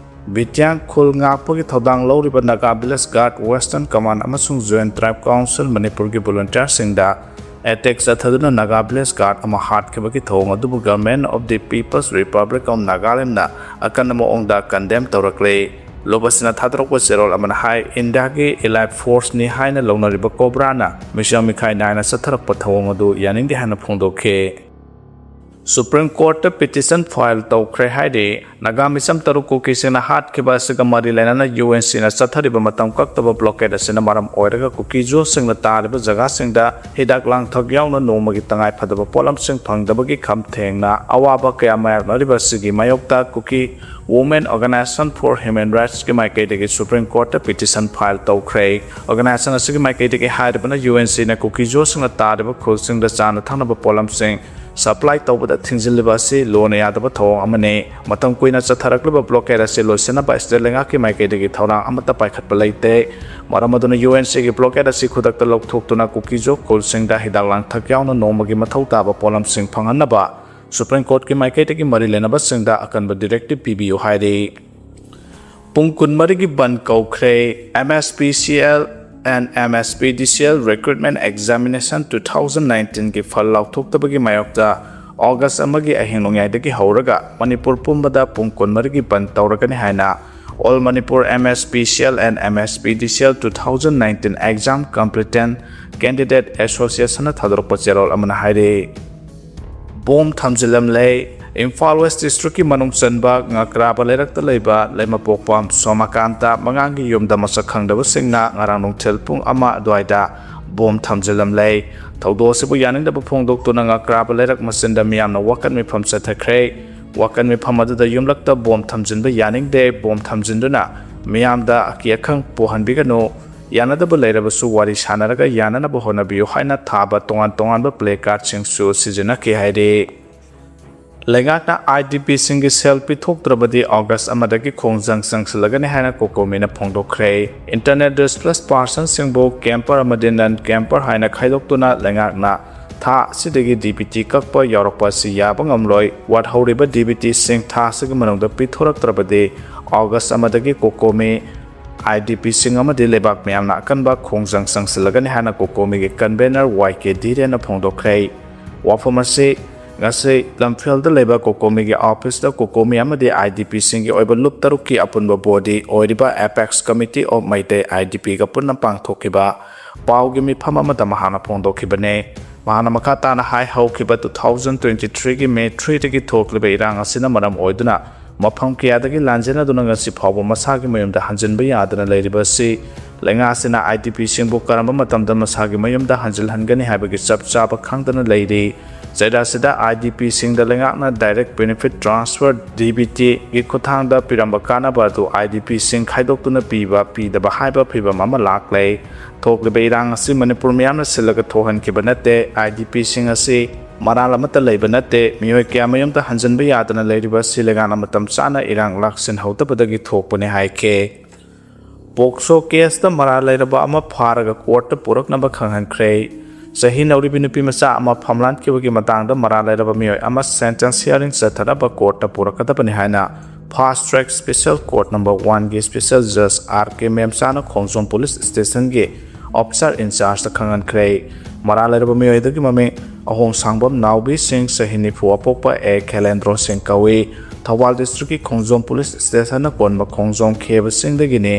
ꯕꯤꯇꯤꯌꯥꯡ ꯈꯨꯜ ꯉꯥꯛꯄꯒꯤ ꯊꯧꯗꯥꯡ ꯂꯧꯔꯤꯕ Naga village guard Western Command ꯑꯃꯁꯨꯡ Joint Tribe Council ꯃꯅꯤꯄꯨꯔꯒꯤ volunteerꯁꯤꯡꯗ attack ꯆꯠꯊꯗꯨꯅ ꯅꯥꯒꯥ village guard ꯑꯃ ꯍꯥꯠꯈꯤꯕꯒꯤ ꯊꯧꯑꯣꯡ ꯑꯗꯨꯕꯨ Government of the People's Republic of Nagalandꯅ ꯑꯀꯟꯕ ꯃꯑꯣꯡꯗ condemn ꯇꯧꯔꯛꯂꯤ꯫ ꯂꯨꯞ ꯑꯁꯤꯅ ꯊꯥꯗꯣꯔꯛꯄ ꯆꯦꯔꯣꯜ ꯑꯃꯅ ꯍꯥꯏ, ꯏꯟꯗꯤꯌꯥꯒꯤ elite forceꯅꯤ ꯍꯥꯏꯅ ꯂꯧꯅꯔꯤꯕ COBRAꯅ ꯃꯤꯆꯪ ꯃꯤꯈꯥꯏ ꯅꯥꯏꯅ ꯆꯠꯊꯔꯛꯄ ꯊꯧꯑꯣꯡ ꯑꯗꯨ ꯌꯥꯅꯤꯡꯗꯦ ꯍꯥꯏꯅ ꯐꯣꯡꯗꯣꯛꯈꯤ꯫ ꯁꯨꯄ꯭ꯔꯤꯝ ꯀꯣꯔꯠꯇ ꯄꯤꯇꯤꯁꯟ ꯐꯥꯏꯜ ꯇꯧꯈ꯭ꯔꯦ ꯍꯥꯏꯔꯤ꯫ ꯅꯥꯒꯥ ꯃꯤꯆꯝ ꯇꯔꯨꯛ ꯀꯨꯀꯤꯁꯤꯡꯅ ꯍꯥꯠꯈꯤꯕ ꯑꯁꯤꯒ ꯃꯔꯤ ꯂꯩꯅꯅ ꯌꯨ ꯑꯦꯟ ꯁꯤꯅ ꯆꯠꯊꯔꯤꯕ ꯃꯇꯝ ꯀꯛꯇꯕ ꯕ꯭ꯂꯣꯀꯦꯗ ꯑꯁꯤꯅ ꯃꯔꯝ ꯑꯣꯏꯔꯒ ꯀꯨꯀꯤꯖꯣꯁꯤꯡꯅ ꯇꯥꯔꯤꯕ ꯖꯒꯥꯁꯤꯡꯗ ꯍꯤꯗꯥꯛ ꯂꯥꯡꯊꯛ ꯌꯥꯎꯅ ꯅꯣꯡꯃꯒꯤ ꯇꯉꯥꯏ ꯐꯗꯕ ꯄꯣꯠꯂꯝꯁꯤꯡ ꯐꯪꯗꯕꯒꯤ ꯈꯝ ꯊꯦꯡꯅ ꯑꯋꯥꯕ ꯀꯌꯥ ꯃꯥꯌꯣꯛꯅꯔꯤꯕ ꯑꯁꯤꯒꯤ ꯃꯥꯌꯣꯛꯇ ꯀꯨꯀꯤ Women Organization for Human Rights ꯀꯤ ꯃꯥꯏꯀꯩꯗꯒꯤ ꯁꯨꯄ꯭ꯔꯤꯝ ꯀꯣꯔꯠꯇ ꯄꯤꯇꯤꯁꯟ ꯐꯥꯏꯜ ꯇꯧꯈ꯭ꯔꯦ꯫ ꯑꯣꯔꯒꯅꯥꯏꯖꯦꯁꯟ ꯑꯁꯤꯒꯤ ꯃꯥꯏꯀꯩꯗꯒꯤ ꯍꯥꯏꯔꯤꯕꯅ ꯌꯨ ꯑꯦꯟ ꯁꯤꯅ ꯀꯨꯀꯤꯖꯣꯁꯤꯡꯅ ꯇꯥꯔꯤꯕ ꯈꯨꯜꯁꯤꯡꯗ ꯆꯥꯅ ꯊꯛꯅꯕ ꯄꯣꯠꯂꯝꯁꯤꯡ ꯁꯄ꯭ꯂꯥꯏ ꯇꯧꯕꯗ ꯊꯤꯡꯖꯤꯜꯂꯤꯕ ꯑꯁꯤ ꯂꯣꯟꯅ ꯌꯥꯗꯕ ꯊꯧꯑꯣꯡ ꯑꯃꯅꯤ꯫ ꯃꯇꯝ ꯀꯨꯏꯅ ꯆꯠꯊꯔꯛꯂꯤꯕ ꯕ꯭ꯂꯣꯀꯦꯗ ꯑꯁꯤ ꯂꯣꯏꯁꯤꯟꯅꯕ ꯏꯁꯇꯦꯠ ꯂꯩꯉꯥꯛꯀꯤ ꯃꯥꯏꯀꯩꯗꯒꯤ ꯊꯧꯔꯥꯡ ꯑꯃꯠꯇ ꯄꯥꯏꯈꯠꯄ ꯂꯩꯇꯦ꯫ ꯃꯔꯝ ꯑꯗꯨꯅ ꯌꯨ ꯑꯦꯟ ꯁꯤꯒꯤ ꯕ꯭ꯂꯣꯀꯦꯗ ꯑꯁꯤ ꯈꯨꯗꯛꯇ ꯂꯧꯊꯣꯛꯇꯨꯅ ꯀꯨꯀꯤꯖꯣ ꯈꯨꯜꯁꯤꯡꯗ ꯍꯤꯗꯥꯛ ꯂꯥꯡꯊꯛ ꯌꯥꯎꯅ ꯅꯣꯡꯃꯒꯤ ꯃꯊꯧ ꯇꯥꯕ ꯄꯣꯠꯂꯝꯁꯤꯡ ꯐꯪꯍꯟꯅꯕ ꯁꯨꯄ꯭ꯔꯤꯝ ꯀꯣꯔꯠꯀꯤ ꯃꯥꯏꯀꯩꯗꯒꯤ ꯃꯔꯤ ꯂꯩꯅꯕꯁꯤꯡꯗ ꯑꯀꯟꯕ ꯗꯤꯔꯦꯛꯇꯤꯚ ꯄꯤꯕꯤꯌꯨ ꯍꯥꯏꯔꯤ꯫ ꯄꯨꯡ ꯀꯨꯟꯃꯔꯤꯒꯤ ꯕꯟ ꯀꯧꯈ꯭ꯔꯦ꯫ M S P C L and M S P D C L Recruitment Examination two thousand nineteen ꯒꯤ ꯐꯜ ꯂꯥꯎꯊꯣꯛꯇꯕꯒꯤ ꯃꯥꯌꯣꯛꯇ ꯑꯣꯒꯁ ꯑꯃꯒꯤ ꯑꯍꯤꯡ ꯅꯣꯡꯌꯥꯏꯗꯒꯤ ꯍꯧꯔꯒ ꯃꯅꯤꯄꯨꯔ ꯄꯨꯝꯕꯗ ꯄꯨꯡ ꯀꯨꯟꯃꯔꯤꯒꯤ ꯕꯟ ꯇꯧꯔꯒꯅꯤ ꯍꯥꯏꯅ All Manipur M S P C L and M S P D C L two thousand nineteen Exam Competent Candidate Association ꯅ ꯊꯥꯗꯣꯔꯛꯄ ꯆꯦꯔꯣꯜ ꯑꯃꯅ ꯍꯥꯏꯔꯤ꯫ ꯕꯣꯝ ꯊꯝꯖꯤꯜꯂꯝꯂꯦ꯫ ꯏꯝꯐꯥꯜ ꯋꯦꯁ ꯗꯤꯁꯇ꯭ꯔꯤꯛꯀꯤ ꯃꯅꯨꯡ ꯆꯟꯕ ꯉꯀ꯭ꯔꯥꯕ ꯂꯩꯔꯛꯇ ꯂꯩꯕ ꯂꯩꯃꯄꯣꯛꯄꯝ ꯁꯣꯃꯥꯀꯥꯟꯇ ꯃꯉꯥꯡꯒꯤ ꯌꯨꯝꯗ ꯃꯁꯛ ꯈꯪꯗꯕꯁꯤꯡꯅ ꯉꯔꯥꯡ ꯅꯨꯡꯊꯤꯜ ꯄꯨꯡ ꯑꯃ ꯑꯗꯨꯋꯥꯏꯗ ꯕꯣꯝ ꯊꯝꯖꯤꯜꯂꯝꯂꯦ꯫ ꯊꯧꯗꯣꯛ ꯑꯁꯤꯕꯨ ꯌꯥꯅꯤꯡꯗꯕ ꯐꯣꯡꯗꯣꯛꯇꯨꯅ ꯉꯀ꯭ꯔꯥꯕ ꯂꯩꯔꯛ ꯃꯆꯤꯟꯗ ꯃꯤꯌꯥꯝꯅ ꯋꯥꯀꯠ ꯃꯤꯐꯝ ꯆꯠꯊꯈ꯭ꯔꯦ꯫ ꯋꯥꯀꯠ ꯃꯤꯐꯝ ꯑꯗꯨꯗ ꯌꯨꯝꯂꯛꯇ ꯕꯣꯝ ꯊꯝꯖꯤꯟꯕ ꯌꯥꯅꯤꯡꯗꯦ, ꯕꯣꯝ ꯊꯝꯖꯤꯟꯗꯨꯅ ꯃꯤꯌꯥꯝꯗ ꯑꯀꯤ ꯑꯈꯪ ꯄꯣꯛꯍꯟꯕꯤꯒꯅꯨ, ꯌꯥꯅꯗꯕ ꯂꯩꯔꯕꯁꯨ ꯋꯥꯔꯤ ꯁꯥꯟꯅꯔꯒ ꯌꯥꯅꯅꯕ ꯍꯣꯠꯅꯕꯤꯌꯨ ꯍꯥꯏꯅ ꯊꯥꯕ ꯇꯣꯉꯥꯟ ꯇꯣꯉꯥꯟꯕ ꯄ꯭ꯂꯦ ꯀꯥꯔꯗꯁꯤꯡꯁꯨ ꯁꯤꯖꯤꯟꯅꯈꯤ ꯍꯥꯏꯔꯤ꯫ ꯂꯩꯉꯥꯛꯅ I D P ꯁꯤꯡꯒꯤ ꯁꯦꯜ ꯄꯤꯊꯣꯛꯇ꯭ꯔꯕꯗꯤ ꯑꯣꯒꯁ ꯑꯃꯗꯒꯤ ꯈꯣꯡꯖꯪ ꯆꯪꯁꯤꯜꯂꯒꯅꯤ ꯍꯥꯏꯅ ꯀꯣꯀꯣꯃꯤꯅ ꯐꯣꯡꯗꯣꯛꯈ꯭ꯔꯦ꯫ Internally displaced person ꯁꯤꯡꯕꯨ camper ꯑꯃꯗꯤ non camper ꯍꯥꯏꯅ ꯈꯥꯏꯗꯣꯛꯇꯨꯅ ꯂꯩꯉꯥꯛꯅ ꯊꯥ ꯑꯁꯤꯗꯒꯤ D B T ꯀꯛꯄ ꯌꯥꯎꯔꯛꯄ ꯑꯁꯤ ꯌꯥꯕ ꯉꯝꯂꯣꯏ꯫ ꯋꯥꯠꯍꯧꯔꯤꯕ D B T ꯁꯤꯡ ꯊꯥ ꯑꯁꯤꯒꯤ ꯃꯅꯨꯡꯗ ꯄꯤꯊꯣꯔꯛꯇ꯭ꯔꯕꯗꯤ ꯑꯣꯒꯁ ꯑꯃꯗꯒꯤ ꯀꯣꯀꯣꯃꯤ I D P ꯁꯤꯡ ꯑꯃꯗꯤ ꯂꯩꯕꯥꯛ ꯃꯤꯌꯥꯝꯅ ꯑꯀꯟꯕ ꯈꯣꯡꯖꯪ ꯆꯪꯁꯤꯜꯂꯒꯅꯤ ꯍꯥꯏꯅ ꯀꯣꯀꯣꯃꯤꯒꯤ convener Y K ꯙꯤꯔꯦꯟꯅ ꯐꯣꯡꯗꯣꯛꯈ꯭ꯔꯦ꯫ ꯋꯥꯐꯝ ꯑꯁꯤ ꯉꯁꯤ ꯂꯝꯐꯦꯜꯗ ꯂꯩꯕ ꯀꯣꯀꯣꯃꯤꯒꯤ ꯑꯣꯐꯤꯁꯇ ꯀꯣꯀꯣꯃꯤ ꯑꯃꯗꯤ I D P ꯁꯤꯡꯒꯤ ꯑꯣꯏꯕ ꯂꯨꯞ ꯇꯔꯨꯛꯀꯤ ꯑꯄꯨꯟꯕ body ꯑꯣꯏꯔꯤꯕ Apex Committee of Meitei I D P ꯒ ꯄꯨꯟꯅ ꯄꯥꯡꯊꯣꯛꯈꯤꯕ ꯄꯥꯎꯒꯤ ꯃꯤꯐꯝ ꯑꯃꯗ ꯃꯍꯥꯛꯅ ꯐꯣꯡꯗꯣꯛꯈꯤꯕꯅꯤ꯫ ꯃꯍꯥꯛꯅ ꯃꯈꯥ ꯇꯥꯅ ꯍꯥꯏ, ꯍꯧꯈꯤꯕ two thousand twenty-three ꯒꯤ May three ꯗꯒꯤ ꯊꯣꯛꯂꯤꯕ ꯏꯔꯥꯡ ꯑꯁꯤꯅ ꯃꯔꯝ ꯑꯣꯏꯗꯨꯅ ꯃꯐꯝ ꯀꯌꯥꯗꯒꯤ ꯂꯥꯟꯖꯦꯟꯅꯗꯨꯅ ꯉꯁꯤ ꯐꯥꯎꯕ ꯃꯁꯥꯒꯤ ꯃꯌꯨꯝꯗ ꯍꯟꯖꯤꯟꯕ ꯌꯥꯗꯅ ꯂꯩꯔꯤꯕ ꯑꯁꯤ ꯂꯩꯉꯥꯛ ꯑꯁꯤꯅ IDP ꯁꯤꯡꯕꯨ ꯀꯔꯝꯕ ꯃꯇꯝꯗ ꯃꯁꯥꯒꯤ ꯃꯌꯨꯝꯗ ꯍꯟꯖꯤꯜꯍꯟꯒꯅꯤ ꯍꯥꯏꯕꯒꯤ ꯆꯞ ꯆꯥꯕ ꯈꯪꯗꯅ ꯂꯩꯔꯤ꯫ ꯆꯩꯔꯥꯁꯤꯗ IDP ꯁꯤꯡꯗ ꯂꯩꯉꯥꯛꯅ Direct Benefit Transfer, DBT ꯒꯤ ꯈꯨꯠꯊꯥꯡꯗ ꯄꯤꯔꯝꯕ ꯀꯥꯟꯅꯕ ꯑꯗꯨ IDP ꯁꯤꯡ ꯈꯥꯏꯗꯣꯛꯇꯨꯅ ꯄꯤꯕ ꯄꯤꯗꯕ ꯍꯥꯏꯕ ꯐꯤꯚꯝ ꯑꯃ ꯂꯥꯛꯂꯦ꯫ ꯊꯣꯛꯂꯤꯕ ꯏꯔꯥꯡ ꯑꯁꯤ ꯃꯅꯤꯄꯨꯔ ꯃꯤꯌꯥꯝꯅ ꯁꯤꯜꯂꯒ ꯊꯣꯛꯍꯟꯈꯤꯕ ꯅꯠꯇꯦ꯫ IDP ꯁꯤꯡ ꯑꯁꯤ ꯃꯔꯥꯜ ꯑꯃꯠꯇ ꯂꯩꯕ ꯅꯠꯇꯦ꯫ ꯃꯤꯑꯣꯏ ꯀꯌꯥ ꯃꯌꯨꯝꯗ ꯍꯟꯖꯤꯟꯕ ꯌꯥꯗꯅ ꯂꯩꯔꯤꯕ ꯑꯁꯤ ꯂꯩꯉꯥꯛꯅ ꯃꯇꯝ ꯆꯥꯅ ꯏꯔꯥꯡ ꯂꯥꯛꯁꯤꯟꯍꯧꯗꯕꯗꯒꯤ ꯊꯣꯛꯄꯅꯤ ꯍꯥꯏꯈꯤ꯫ ꯄꯣꯛꯁꯣ ꯀꯦꯁꯇ ꯃꯔꯥꯜ ꯂꯩꯔꯕ ꯑꯃ ꯐꯥꯔꯒ ꯀꯣꯔꯠꯇ ꯄꯨꯔꯛꯅꯕ ꯈꯪꯍꯟꯈ꯭ꯔꯦ꯫ ꯆꯍꯤ ꯅꯧꯔꯤꯕꯤ ꯅꯨꯄꯤ ꯃꯆꯥ ꯑꯃ ꯐꯝꯂꯥꯟꯈꯤꯕꯒꯤ ꯃꯇꯥꯡꯗ ꯃꯔꯥꯜ ꯂꯩꯔꯕ ꯃꯤꯑꯣꯏ ꯑꯃ sentence hearing ꯆꯠꯊꯅꯕ ꯀꯣꯔꯠꯇ ꯄꯨꯔꯛꯀꯗꯕꯅꯤ ꯍꯥꯏꯅ Fast Track Special Court number one ꯒꯤ Special Judge R K ꯃꯦꯝꯆꯥꯅ ꯈꯣꯡꯖꯣꯝ Police Station ꯒꯤ officer in charge ꯇ ꯈꯪꯍꯟꯈ꯭ꯔꯦ꯫ ꯃꯔꯥꯜ ꯂꯩꯔꯕ ꯃꯤꯑꯣꯏ ꯑꯗꯨꯒꯤ ꯃꯃꯤꯡ ꯑꯍꯣꯡꯁꯥꯡꯕꯝ ꯅꯥꯎꯕꯤ ꯁꯤꯡ, ꯆꯍꯤ ꯅꯤꯐꯨ ꯑꯄꯣꯛꯄ, ꯑꯦ ꯈꯦꯂꯦꯟꯗ꯭ꯔꯣ ꯁꯤꯡ ꯀꯧꯏ꯫ ꯊꯧꯕꯥꯜ district ꯀꯤ ꯈꯣꯡꯖꯣꯝ Police Station ꯅ ꯀꯣꯟꯕ ꯈꯣꯡꯖꯣꯝ ꯈꯦꯕꯁꯤꯡꯗꯒꯤꯅꯤ꯫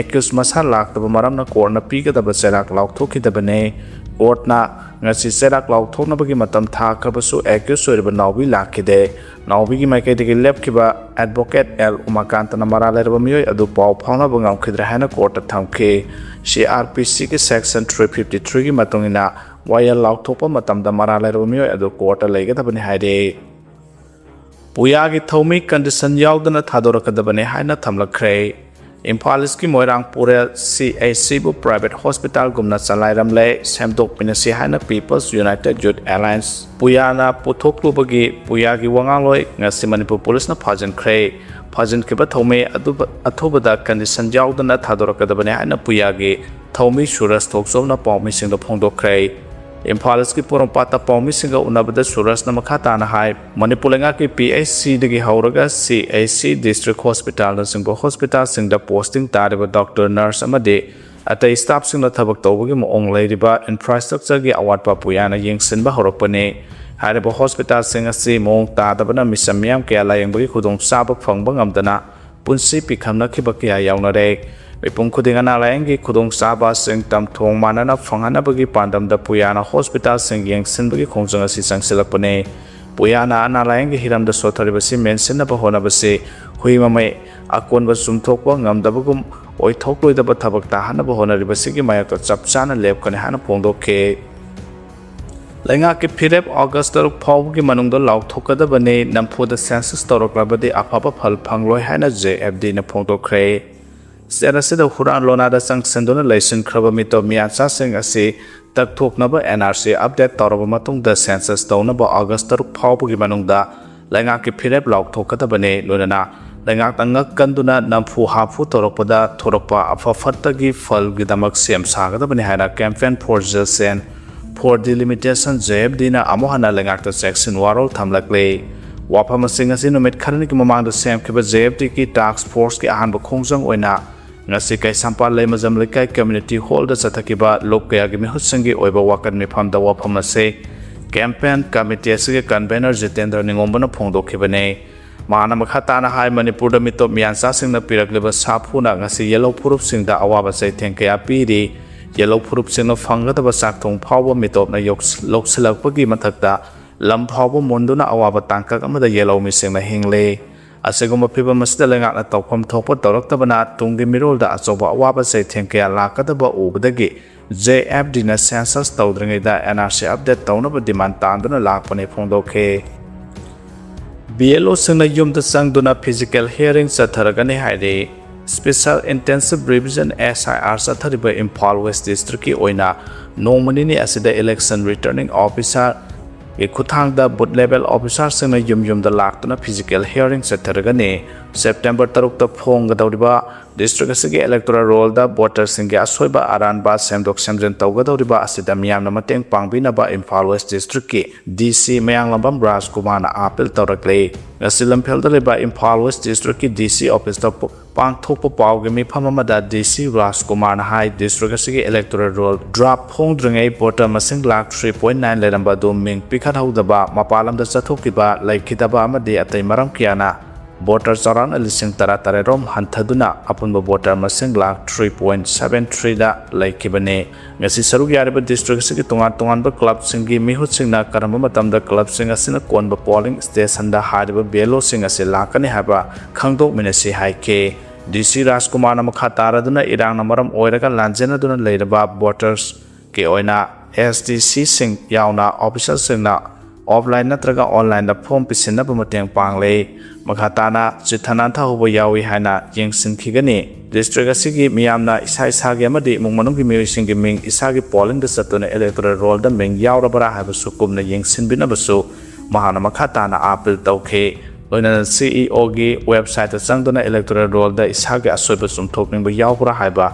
Accused ꯃꯁꯥ ꯂꯥꯛꯇꯕ ꯃꯔꯝꯅ ꯀꯣꯔꯠꯅ ꯄꯤꯒꯗꯕ ꯆꯩꯔꯥꯛ ꯂꯥꯎꯊꯣꯛꯈꯤꯗꯕꯅꯤ꯫ ꯀꯣꯔꯠꯅ ꯉꯁꯤ ꯆꯩꯔꯥꯛ ꯂꯥꯎꯊꯣꯛꯅꯕꯒꯤ ꯃꯇꯝ ꯊꯥꯈ꯭ꯔꯕꯁꯨ accused ꯑꯣꯏꯔꯤꯕ ꯅꯥꯎꯕꯤ ꯂꯥꯛꯈꯤꯗꯦ꯫ ꯅꯥꯎꯕꯤꯒꯤ ꯃꯥꯏꯀꯩꯗꯒꯤ ꯂꯦꯞꯈꯤꯕ advocate L ꯎꯃꯥꯀꯥꯟꯇꯅ ꯃꯔꯥꯜ ꯂꯩꯔꯕ ꯃꯤꯑꯣꯏ ꯑꯗꯨ ꯄꯥꯎ ꯐꯥꯎꯅꯕ ꯉꯝꯈꯤꯗ꯭ꯔꯦ ꯍꯥꯏꯅ ꯀꯣꯔꯠꯇ ꯊꯝꯈꯤ꯫ CrPC ꯒꯤ section three fifty three ꯒꯤ ꯃꯇꯨꯡ ꯏꯟꯅ ꯋꯥꯌꯦꯜ ꯂꯥꯎꯊꯣꯛꯄ ꯃꯇꯝꯗ ꯃꯔꯥꯜ ꯂꯩꯔꯕ ꯃꯤꯑꯣꯏ ꯑꯗꯨ ꯀꯣꯔꯠꯇ ꯂꯩꯒꯗꯕꯅꯤ ꯍꯥꯏꯔꯤ꯫ ꯄꯨꯌꯥꯒꯤ ꯊꯧꯃꯤ condition ꯌꯥꯎꯗꯅ ꯊꯥꯗꯣꯔꯛꯀꯗꯕꯅꯤ ꯍꯥꯏꯅ ꯊꯝꯂꯛꯈ꯭ꯔꯦ꯫ ꯏꯝꯐꯥꯜ ꯏꯁꯀꯤ ꯃꯣꯏꯔꯥꯡ ꯄꯨꯔꯦꯜ CHC ꯕꯨ private hospital ꯒꯨꯝꯅ ꯆꯂꯥꯏꯔꯝꯂꯦ, ꯁꯦꯝꯗꯣꯛꯃꯤꯟꯅꯁꯤ ꯍꯥꯏꯅ People's United Youth Alliance ꯄꯨꯌꯥꯅ ꯄꯨꯊꯣꯛꯂꯨꯕꯒꯤ ꯄꯨꯌꯥꯒꯤ ꯋꯥꯉꯥꯡꯂꯣꯏ ꯉꯁꯤ ꯃꯅꯤꯄꯨꯔ ꯄꯨꯂꯤꯁꯅ ꯐꯥꯖꯤꯟꯈ꯭ꯔꯦ꯫ ꯐꯥꯖꯤꯟꯈꯤꯕ ꯊꯧꯃꯤ ꯑꯗꯨ ꯑꯊꯨꯕꯗ condition ꯌꯥꯎꯗꯅ ꯊꯥꯗꯣꯔꯛꯀꯗꯕꯅꯤ ꯍꯥꯏꯅ ꯄꯨꯌꯥꯒꯤ ꯊꯧꯃꯤ ꯁꯨꯔꯖ ꯊꯣꯛꯆꯣꯝꯅ ꯄꯥꯎꯃꯤꯁꯤꯡꯗ ꯐꯣꯡꯗꯣꯛꯈ꯭ꯔꯦ꯫ ꯏꯝꯐꯥꯜ ꯏꯁꯀꯤ ꯄꯣꯔꯣꯝꯄꯥꯠꯇ ꯄꯥꯎꯃꯤꯁꯤꯡꯒ ꯎꯅꯕꯗ ꯁꯨꯔꯖꯅ ꯃꯈꯥ ꯇꯥꯅ ꯍꯥꯏ, ꯃꯅꯤꯄꯨꯔ ꯂꯩꯉꯥꯛꯀꯤ PHC ꯗꯒꯤ ꯍꯧꯔꯒ CHC, district hospital ꯅꯆꯤꯡꯕ hospital ꯁꯤꯡꯗ posting ꯇꯥꯔꯤꯕ doctor, nurse ꯑꯃꯗꯤ ꯑꯇꯩ staff ꯁꯤꯡꯅ ꯊꯕꯛ ꯇꯧꯕꯒꯤ ꯃꯑꯣꯡ ꯂꯩꯔꯤꯕ infrastructure ꯒꯤ ꯑꯋꯥꯠꯄ ꯄꯨꯌꯥꯅ ꯌꯦꯡꯁꯤꯟꯕ ꯍꯧꯔꯛꯄꯅꯤ꯫ ꯍꯥꯏꯔꯤꯕ hospital ꯁꯤꯡ ꯑꯁꯤ ꯃꯑꯣꯡ ꯇꯥꯗꯕꯅ ꯃꯤꯆꯝ ꯃꯤꯌꯥꯝ ꯀꯌꯥ ꯂꯥꯌꯦꯡꯕꯒꯤ ꯈꯨꯗꯣꯡꯆꯥꯕ ꯐꯪꯕ ꯉꯝꯗꯅ ꯄꯨꯟꯁꯤ ꯄꯤꯈꯝꯅꯈꯤꯕ ꯀꯌꯥ ꯌꯥꯎꯅꯔꯦ꯫ ꯃꯤꯄꯨꯝ ꯈꯨꯗꯤꯡ ꯑꯅꯥ ꯂꯥꯌꯦꯡꯒꯤ ꯈꯨꯗꯣꯡꯆꯥꯕꯁꯤꯡ ꯇꯝꯊꯣꯡ ꯃꯥꯟꯅꯅ ꯐꯪꯍꯟꯅꯕꯒꯤ ꯄꯥꯟꯗꯝꯗ ꯄꯨꯌꯥꯅ ꯍꯣꯁꯄꯤꯇꯥꯜꯁꯤꯡ ꯌꯦꯡꯁꯤꯟꯕꯒꯤ ꯈꯣꯡꯖꯪ ꯑꯁꯤ ꯆꯪꯁꯤꯜꯂꯛꯄꯅꯤ꯫ ꯄꯨꯌꯥꯅ ꯑꯅꯥ ꯂꯥꯌꯦꯡꯒꯤ ꯍꯤꯔꯝꯗ ꯁꯣꯠꯊꯔꯤꯕꯁꯤ ꯃꯦꯟꯁꯤꯟꯅꯕ ꯍꯣꯠꯅꯕꯁꯤ ꯍꯨꯏ ꯃꯃꯩ ꯑꯀꯣꯟꯕ ꯆꯨꯝꯊꯣꯛꯄ ꯉꯝꯗꯕꯒꯨꯝ ꯑꯣꯏꯊꯣꯛꯂꯣꯏꯗꯕ ꯊꯕꯛ ꯇꯥꯍꯟꯅꯕ ꯍꯣꯠꯅꯔꯤꯕꯁꯤꯒꯤ ꯃꯥꯌꯣꯛꯇ ꯆꯞ ꯆꯥꯅ ꯂꯦꯞꯀꯅꯤ ꯍꯥꯏꯅ ꯐꯣꯡꯗꯣꯛꯈꯤ꯫ ꯂꯩꯉꯥꯛꯀꯤ ꯐꯤꯔꯦꯞ ꯑꯣꯒꯁ ꯇꯔꯨꯛ ꯐꯥꯎꯕꯒꯤ ꯃꯅꯨꯡꯗ ꯂꯥꯎꯊꯣꯛꯀꯗꯕꯅꯤ꯫ ꯅꯝꯐꯨꯗ ꯁꯦꯟꯁꯁ ꯇꯧꯔꯛꯂꯕꯗꯤ ꯑꯐꯕ ꯐꯜ ꯐꯪꯂꯣꯏ ꯍꯥꯏꯅ ꯖꯦ ꯑꯦꯐ ꯗꯤꯅ ꯐꯣꯡꯗꯣꯛꯈ꯭ꯔꯦ꯫ ꯁ꯭ꯇꯦꯠ ꯑꯁꯤꯗ ꯍꯨꯔꯥꯟ ꯂꯣꯅꯥꯗ ꯆꯪꯁꯤꯟꯗꯨꯅ ꯂꯩꯁꯤꯟꯈ꯭ꯔꯕ ꯃꯤꯇꯣꯞ ꯃꯤꯌꯥꯟꯆꯥꯁꯤꯡ ꯑꯁꯤ ꯇꯛꯊꯣꯛꯅꯕ ꯑꯦꯟ ꯑꯥꯔ ꯁꯤ ꯑꯞꯗꯦꯠ ꯇꯧꯔꯕ ꯃꯇꯨꯡꯗ ꯁꯦꯟꯁꯁ ꯇꯧꯅꯕ ꯑꯣꯒꯁ ꯇꯔꯨꯛ ꯐꯥꯎꯕꯒꯤ ꯃꯅꯨꯡꯗ ꯂꯩꯉꯥꯛꯀꯤ ꯐꯤꯔꯦꯞ ꯂꯥꯎꯊꯣꯛꯀꯗꯕꯅꯤ꯫ ꯂꯣꯏꯅꯅ ꯂꯩꯉꯥꯛꯅ ꯉꯛ ꯀꯟꯗꯨꯅ ꯅꯝꯐꯨ ꯍꯥꯐꯨ ꯇꯧꯔꯛꯄꯗ ꯊꯣꯔꯛꯄ ꯑꯐ ꯐꯠꯇꯒꯤ ꯐꯜꯒꯤꯗꯃꯛ ꯁꯦꯝ ꯁꯥꯒꯗꯕꯅꯤ ꯍꯥꯏꯅ Campaign for Justice and for Delimitation, J F ꯗꯤꯅ ꯑꯃꯨꯛ ꯍꯟꯅ ꯂꯩꯉꯥꯛꯇ ꯆꯦꯛꯁꯤꯟ ꯋꯥꯔꯣꯜ ꯊꯝꯂꯛꯂꯤ꯫ ꯋꯥꯐꯝꯁꯤꯡ ꯑꯁꯤ ꯅꯨꯃꯤꯠ ꯈꯔꯅꯤꯒꯤ ꯃꯃꯥꯡꯗ ꯁꯦꯝꯈꯤꯕ ꯖꯦ ꯑꯦꯐ ꯗꯤꯒꯤ ꯇꯥꯛꯁ ꯐꯣꯔꯁꯀꯤ ꯑꯍꯥꯟꯕ ꯈꯣꯡꯖꯪ ꯑꯣꯏꯅ ꯉꯁꯤ ꯀꯩꯁꯥꯝꯄꯥꯠ ꯂꯩꯃꯖꯝ ꯂꯩꯀꯥꯏ ꯀꯝꯃ꯭ꯌꯨꯅꯤꯇꯤ ꯍꯣꯜꯗ ꯆꯠꯊꯈꯤꯕ ꯂꯨꯞ ꯀꯌꯥꯒꯤ ꯃꯤꯍꯨꯠꯁꯤꯡꯒꯤ ꯑꯣꯏꯕ ꯋꯥꯀꯠ ꯃꯤꯐꯝꯗ ꯋꯥꯐꯝ ꯑꯁꯤ ꯀꯦꯝꯄꯦꯟ ꯀꯃꯤꯇꯤ ꯑꯁꯤꯒꯤ ꯀꯟꯚꯦꯅꯔ ꯖꯤꯇꯦꯟꯗ꯭ꯔ ꯅꯤꯉꯣꯝꯕꯅ ꯐꯣꯡꯗꯣꯛꯈꯤꯕꯅꯤ꯫ ꯃꯍꯥꯛꯅ ꯃꯈꯥ ꯇꯥꯅ ꯍꯥꯏ, ꯃꯅꯤꯄꯨꯔꯗ ꯃꯤꯇꯣꯞ ꯃꯤꯌꯥꯟꯆꯥꯁꯤꯡꯅ ꯄꯤꯔꯛꯂꯤꯕ ꯁꯥꯐꯨꯅ ꯉꯁꯤ ꯌꯦꯜꯍꯧ ꯐꯨꯔꯨꯞꯁꯤꯡꯗ ꯑꯋꯥꯕ ꯆꯩꯊꯦꯡ ꯀꯌꯥ ꯄꯤꯔꯤ꯫ ꯌꯦꯜꯍꯧ ꯐꯨꯔꯨꯞꯁꯤꯡꯅ ꯐꯪꯒꯗꯕ ꯆꯥꯛꯊꯣꯡ ꯐꯥꯎꯕ ꯃꯤꯇꯣꯞꯅ ꯌꯣꯛꯁ-, ꯂꯧꯁꯤꯜꯂꯛꯄꯒꯤ ꯃꯊꯛꯇ ꯂꯝ ꯐꯥꯎꯕ ꯃꯨꯟꯗꯨꯅ ꯑꯋꯥꯕ ꯇꯥꯡꯀꯛ ꯑꯃꯗ ꯌꯦꯜꯍꯧ ꯃꯤꯁꯤꯡꯅ ꯍꯤꯡꯂꯤ꯫ ꯑꯁꯤꯒꯨꯝꯕ ꯐꯤꯚꯝ ꯑꯁꯤꯗ ꯂꯩꯉꯥꯛꯅ ꯇꯧꯐꯝ ꯊꯣꯛꯄ ꯇꯧꯔꯛꯇꯕꯅ ꯇꯨꯡꯒꯤ ꯃꯤꯔꯣꯜꯗ ꯑꯆꯧꯕ ꯑꯋꯥꯕ ꯆꯩꯊꯦꯡ ꯀꯌꯥ ꯂꯥꯛꯀꯗꯕ ꯎꯕꯗꯒꯤ ꯖꯦ ꯑꯦꯐ ꯗꯤꯅ ꯁꯦꯟꯁꯁ ꯇꯧꯗ꯭ꯔꯤꯉꯩꯗ ꯑꯦꯟ ꯑꯥꯔ ꯁꯤ ꯑꯞꯗꯦꯠ ꯇꯧꯅꯕ ꯗꯤꯃꯥꯟ ꯇꯥꯟꯗꯨꯅ ꯂꯥꯛꯄꯅꯤ ꯐꯣꯡꯗꯣꯛꯈꯤ꯫ ꯕꯤ ꯑꯦꯜ ꯑꯣꯁꯤꯡꯅ ꯌꯨꯝꯗ ꯆꯪꯗꯨꯅ ꯐꯤꯖꯤꯀꯦꯜ ꯍꯤꯌꯥꯔꯤꯡ ꯆꯠꯊꯔꯒꯅꯤ ꯍꯥꯏꯔꯤ꯫ ꯁ꯭ꯄꯦꯁꯦꯜ ꯏꯟꯇꯦꯟꯁꯤꯚ ꯔꯤꯚꯤꯖꯟ, ꯑꯦꯁ ꯑꯥꯏ ꯑꯥꯔ, ꯆꯠꯊꯔꯤꯕ ꯏꯝꯐꯥꯜ ꯋꯦꯁ ꯗꯤꯁꯇ꯭ꯔꯤꯛꯀꯤ ꯑꯣꯏꯅ ꯅꯣꯡꯃ ꯅꯤꯅꯤ ꯑꯁꯤꯗ ꯏꯂꯦꯛꯁꯟ ꯔꯤꯇꯔꯅꯤꯡ ꯑꯣꯐꯤꯁꯥꯔꯒꯤ ꯈꯨꯠꯊꯥꯡꯗ ꯕꯨꯊ ꯂꯦꯚꯦꯜ ꯑꯣꯐꯤꯁꯥꯔꯁꯤꯡꯅ ꯌꯨꯝ ꯌꯨꯝꯗ ꯂꯥꯛꯇꯨꯅ ꯐꯤꯖꯤꯀꯦꯜ ꯍꯤꯌꯥꯔꯤꯡ ꯆꯠꯊꯔꯒꯅꯤ꯫ ꯁꯦꯞꯇꯦꯝꯕꯔ ꯇꯔꯨꯛꯇ ꯐꯣꯡꯒꯗꯧꯔꯤꯕ ꯗꯤꯁꯇ꯭ꯔꯤꯛ ꯑꯁꯤꯒꯤ ꯏꯂꯦꯛꯇꯣꯔꯦꯜ ꯔꯣꯜꯗ ꯚꯣꯇꯔꯁꯤꯡꯒꯤ ꯑꯁꯣꯏꯕ ꯑꯔꯥꯟꯕ ꯁꯦꯝꯗꯣꯛ ꯁꯦꯝꯖꯤꯟ ꯇꯧꯒꯗꯧꯔꯤꯕ ꯑꯁꯤꯗ ꯃꯤꯌꯥꯝꯅ ꯃꯇꯦꯡ ꯄꯥꯡꯕꯤꯅꯕ ꯏꯝꯐꯥꯜ ꯋꯦꯁ ꯗꯤꯁꯇ꯭ꯔꯤꯛꯀꯤ ꯗꯤ ꯁꯤ ꯃꯌꯥꯡꯂꯝꯕꯝ ꯔꯥꯖꯀꯨꯃꯥꯔꯅ ꯑꯥꯄꯤꯜ ꯇꯧꯔꯛꯂꯤ꯫ ꯉꯁꯤ ꯂꯝꯐꯦꯜꯗ ꯂꯩꯕ ꯏꯝꯐꯥꯜ ꯋꯦꯁ ꯗꯤꯁꯇ꯭ꯔꯤꯛꯀꯤ ꯗꯤ ꯁꯤ ꯑꯣꯐꯤꯁꯇ ꯄ-, ꯄꯥꯡꯊꯣꯛꯄ ꯄꯥꯎꯒꯤ ꯃꯤꯐꯝ ꯑꯃꯗ ꯗꯤ ꯁꯤ ꯔꯥꯖꯀꯨꯃꯥꯔꯅ ꯍꯥꯏ, ꯗꯤꯁꯇ꯭ꯔꯤꯛ ꯑꯁꯤꯒꯤ ꯏꯂꯦꯛꯇꯣꯔꯦꯜ ꯔꯣꯜ ꯗ꯭ꯔꯥꯐ ꯐꯣꯡꯗ꯭ꯔꯤꯉꯩ ꯚꯣꯇꯔ ꯃꯁꯤꯡ ꯂꯥꯈ ꯊ꯭ꯔꯤ ꯄꯣꯏꯟ ꯅꯥꯏꯟ ꯂꯩꯔꯝꯕ ꯑꯗꯨ ꯃꯤꯡ ꯄꯤꯈꯠꯍꯧꯗꯕ, ꯃꯄꯥꯟ ꯂꯝꯗ ꯆꯠꯊꯣꯛꯈꯤꯕ, ꯂꯩꯈꯤꯗꯕ ꯑꯃꯗꯤ ꯑꯇꯩ ꯃꯔꯝ ꯀꯌꯥꯅ ꯚꯣꯇꯔ ꯆꯥꯎꯔꯥꯛꯅ ꯂꯤꯁꯤꯡ ꯇꯔꯥ ꯇꯔꯦꯠ ꯔꯣꯝ ꯍꯟꯊꯗꯨꯅ ꯑꯄꯨꯟꯕ ꯚꯣꯇꯔ ꯃꯁꯤꯡ ꯂꯥꯈ ꯊ꯭ꯔꯤ ꯄꯣꯏꯟ ꯁꯚꯦꯟ ꯊ꯭ꯔꯤꯗ ꯂꯩꯈꯤꯕꯅꯤ꯫ ꯉꯁꯤ ꯁꯔꯨꯛ ꯌꯥꯔꯤꯕ ꯗꯤꯁꯇ꯭ꯔꯤꯛ ꯑꯁꯤꯒꯤ ꯇꯣꯉꯥꯟ ꯇꯣꯉꯥꯟꯕ ꯀ꯭ꯂꯕꯁꯤꯡꯒꯤ ꯃꯤꯍꯨꯠꯁꯤꯡꯅ ꯀꯔꯝꯕ ꯃꯇꯝꯗ ꯀ꯭ꯂꯕꯁꯤꯡ ꯑꯁꯤꯅ ꯀꯣꯟꯕ ꯄꯣꯂꯤꯡ ꯁ꯭ꯇꯦꯁꯟꯗ ꯍꯥꯏꯔꯤꯕ ꯕꯤ ꯑꯦꯜ ꯑꯣꯁꯤꯡ ꯑꯁꯤ ꯂꯥꯛꯀꯅꯤ ꯍꯥꯏꯕ ꯈꯪꯗꯣꯛꯃꯤꯟꯅꯁꯤ ꯍꯥꯏꯈꯤ꯫ ꯗꯤ ꯁꯤ ꯔꯥꯖꯀꯨꯃꯥꯔꯅ ꯃꯈꯥ ꯇꯥꯔꯗꯨꯅ ꯏꯔꯥꯡꯅ ꯃꯔꯝ ꯑꯣꯏꯔꯒ ꯂꯥꯟꯖꯦꯟꯅꯗꯨꯅ ꯂꯩꯔꯕ ꯚꯣꯇꯔꯁꯀꯤ ꯑꯣꯏꯅ ꯑꯦꯁ ꯗꯤ ꯁꯤꯁꯤꯡ ꯌꯥꯎꯅ ꯑꯣꯐꯤꯁꯔꯁꯤꯡꯅ ꯑꯣꯐꯂꯥꯏꯟ ꯅꯠꯇ꯭ꯔꯒ ꯑꯣꯟꯂꯥꯏꯟꯗ ꯐꯣꯔꯝ ꯄꯤꯁꯤꯟꯅꯕ ꯃꯇꯦꯡ ꯄꯥꯡꯂꯤ꯫ ꯃꯈꯥ ꯇꯥꯅ ꯆꯤꯠꯊ ꯅꯥꯟꯊꯍꯧꯕ ꯌꯥꯎꯏ ꯍꯥꯏꯅ ꯌꯦꯡꯁꯤꯟꯈꯤꯒꯅꯤ꯫ ꯗꯤꯁꯇ꯭ꯔꯤꯛ ꯑꯁꯤꯒꯤ ꯃꯤꯌꯥꯝꯅ ꯏꯁꯥ ꯏꯁꯥꯒꯤ ꯑꯃꯗꯤ ꯏꯃꯨꯡ ꯃꯅꯨꯡꯒꯤ ꯃꯤꯑꯣꯏꯁꯤꯡꯒꯤ ꯃꯤꯡ ꯏꯁꯥꯒꯤ ꯄꯣꯂꯤꯡꯗ ꯆꯠꯇꯨꯅ ꯏꯂꯦꯛꯇꯣꯔꯦꯜ ꯔꯣꯜꯗ ꯃꯤꯡ ꯌꯥꯎꯔꯕ꯭ꯔꯥ ꯍꯥꯏꯕꯁꯨ ꯀꯨꯞꯅ ꯌꯦꯡꯁꯤꯟꯕꯤꯅꯕꯁꯨ ꯃꯍꯥꯛꯅ ꯃꯈꯥ ꯇꯥꯅ ꯑꯥꯄꯤꯜ ꯇꯧꯈꯤ꯫ ꯂꯣꯏꯅꯅ ꯁꯤ ꯏ ꯑꯣꯒꯤ ꯋꯦꯕꯁꯥꯏꯠꯇ ꯆꯪꯗꯨꯅ ꯏꯂꯦꯛꯇꯣꯔꯦꯜ ꯔꯣꯜꯗ ꯏꯁꯥꯒꯤ ꯑꯁꯣꯏꯕ ꯆꯨꯝꯊꯣꯛꯅꯤꯡꯕ ꯌꯥꯎꯕ꯭ꯔꯥ ꯍꯥꯏꯕ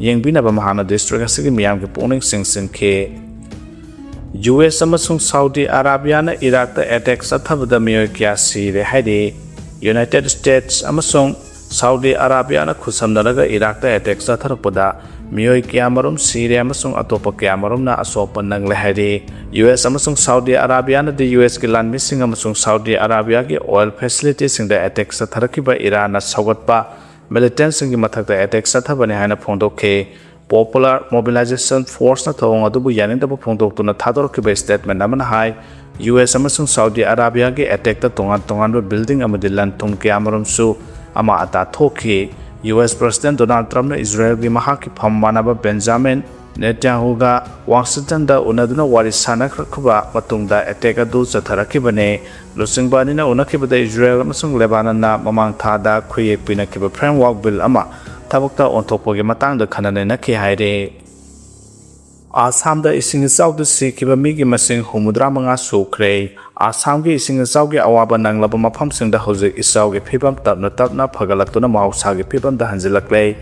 ꯌꯦꯡꯕꯤꯅꯕ ꯃꯍꯥꯛꯅ ꯗꯤꯁꯇ꯭ꯔꯤꯛ ꯑꯁꯤꯒꯤ ꯃꯤꯌꯥꯝꯒꯤ ꯄꯨꯛꯅꯤꯡ ꯆꯤꯡꯁꯤꯟꯈꯤ꯫ ꯌꯨ ꯑꯦꯁ ꯑꯃꯁꯨꯡ ꯁꯥꯎꯗꯤ ꯑꯔꯥꯕꯤꯌꯥꯅ ꯏꯔꯥꯛꯇ ꯑꯦꯇꯦꯛ ꯆꯠꯊꯕꯗ ꯃꯤꯑꯣꯏ ꯀꯌꯥ ꯁꯤꯔꯦ ꯍꯥꯏꯔꯤ꯫ ꯌꯨꯅꯥꯏꯇꯦꯗ ꯁ꯭ꯇꯦꯠꯁ ꯑꯃꯁꯨꯡ ꯁꯥꯎꯗꯤ ꯑꯔꯥꯕꯤꯌꯥꯅ ꯈꯨꯠꯁꯝꯅꯔꯒ ꯏꯔꯥꯛꯇ ꯑꯦꯇꯦꯛ ꯆꯠꯊꯔꯛꯄꯗ ꯃꯤꯑꯣꯏ ꯀꯌꯥꯃꯔꯨꯝ ꯁꯤꯔꯦ ꯑꯃꯁꯨꯡ ꯑꯇꯣꯞꯄ ꯀꯌꯥꯃꯔꯨꯝꯅ ꯑꯁꯣꯛꯄ ꯅꯪꯂꯦ ꯍꯥꯏꯔꯤ꯫ ꯌꯨ ꯑꯦꯁ ꯑꯃꯁꯨꯡ ꯁꯥꯎꯗꯤ ꯑꯔꯥꯕꯤꯌꯥꯅꯗꯤ ꯌꯨ ꯑꯦꯁꯀꯤ ꯂꯥꯟꯃꯤꯁꯤꯡ ꯑꯃꯁꯨꯡ ꯁꯥꯎꯗꯤ ꯑꯔꯥꯕꯤꯌꯥꯒꯤ ꯑꯣꯏꯜ ꯐꯦꯁꯤꯂꯤꯇꯤꯁꯤꯡꯗ ꯑꯦꯇꯦꯛ ꯆꯠꯊꯔꯛꯈꯤꯕ ꯏꯔꯥꯟꯅ ꯁꯧꯒꯠꯄ ꯃꯤꯂꯤꯇꯦꯟꯠꯁꯤꯡꯒꯤ ꯃꯊꯛꯇ ꯑꯦꯇꯦꯛ ꯆꯠꯊꯕꯅꯤ ꯍꯥꯏꯅ ꯐꯣꯡꯗꯣꯛꯈꯤ꯫ ꯄꯣꯄꯨꯂꯔ ꯃꯣꯕꯤꯂꯥꯏꯖꯦꯁꯟ ꯐꯣꯔꯁꯅ ꯊꯧꯑꯣꯡ ꯑꯗꯨꯕꯨ ꯌꯥꯅꯤꯡꯗꯕ ꯐꯣꯡꯗꯣꯛꯇꯨꯅ ꯊꯥꯗꯣꯔꯛꯈꯤꯕ ꯁ꯭ꯇꯦꯠꯃꯦꯟꯠ ꯑꯃꯅ ꯍꯥꯏ, ꯌꯨ ꯑꯦꯁ ꯑꯃꯁꯨꯡ ꯁꯥꯎꯗꯤ ꯑꯔꯥꯕꯤꯌꯥꯒꯤ ꯑꯦꯇꯦꯛꯇ ꯇꯣꯉꯥꯟ ꯇꯣꯉꯥꯟꯕ ꯕꯤꯜꯗꯤꯡ ꯑꯃꯗꯤ ꯂꯟ ꯊꯨꯝ ꯀꯌꯥꯃꯔꯨꯝꯁꯨ ꯑꯃꯥꯡ ꯑꯇꯥ ꯊꯣꯛꯈꯤ꯫ ꯌꯨ ꯑꯦꯁ ꯄ꯭ꯔꯦꯁꯤꯗꯦꯟꯠ ꯗꯣꯅꯥꯜꯗ ꯇ꯭ꯔꯝꯞꯅ ꯏꯖꯔꯦꯜꯒꯤ ꯃꯍꯥꯛꯀꯤ ꯐꯝ ꯃꯥꯟꯅꯕ ꯕꯦꯟꯖꯥꯃꯤꯟ ꯅꯦꯇꯥꯟꯌꯥꯍꯨꯒ ꯋꯥꯁꯤꯡꯇꯟꯗ ꯎꯅꯗꯨꯅ ꯋꯥꯔꯤ ꯁꯥꯟꯅꯈ꯭ꯔꯛꯈꯤꯕ ꯃꯇꯨꯡꯗ ꯑꯦꯇꯦꯛ ꯑꯗꯨ ꯆꯠꯊꯔꯛꯈꯤꯕꯅꯤ꯫ ꯂꯨꯆꯤꯡꯕ ꯑꯅꯤꯅ ꯎꯅꯈꯤꯕꯗ ꯏꯖꯔꯦꯜ ꯑꯃꯁꯨꯡ ꯂꯦꯕꯥꯅꯟꯅ ꯃꯃꯥꯡ ꯊꯥꯗ ꯈꯨꯠꯌꯦꯛ ꯄꯤꯅꯈꯤꯕ ꯐ꯭ꯔꯦꯝꯋꯥꯔꯛ ꯕꯤꯜ ꯑꯃ ꯊꯕꯛꯇ ꯑꯣꯟꯊꯣꯛꯄꯒꯤ ꯃꯇꯥꯡꯗ ꯈꯟꯅ ꯅꯩꯅꯈꯤ ꯍꯥꯏꯔꯤ꯫ ꯑꯁꯥꯝꯗ ꯏꯁꯤꯡ ꯏꯆꯥꯎꯗ ꯁꯤꯈꯤꯕ ꯃꯤꯒꯤ ꯃꯁꯤꯡ ꯍꯨꯝꯐꯨꯇꯔꯥ ꯃꯉꯥ ꯁꯨꯈ꯭ꯔꯦ꯫ ꯑꯁꯥꯝꯒꯤ ꯏꯁꯤꯡ ꯏꯆꯥꯎꯒꯤ ꯑꯋꯥꯕ ꯅꯪꯂꯕ ꯃꯐꯝꯁꯤꯡꯗ ꯍꯧꯖꯤꯛ ꯏꯆꯥꯎꯒꯤ ꯐꯤꯕꯝ ꯇꯞꯅ ꯇꯞꯅ ꯐꯒꯠꯂꯛꯇꯨꯅ ꯃꯍꯧꯁꯥꯒꯤ ꯐꯤꯕꯝꯗ ꯍꯟꯖꯤꯜꯂꯛꯂꯦ꯫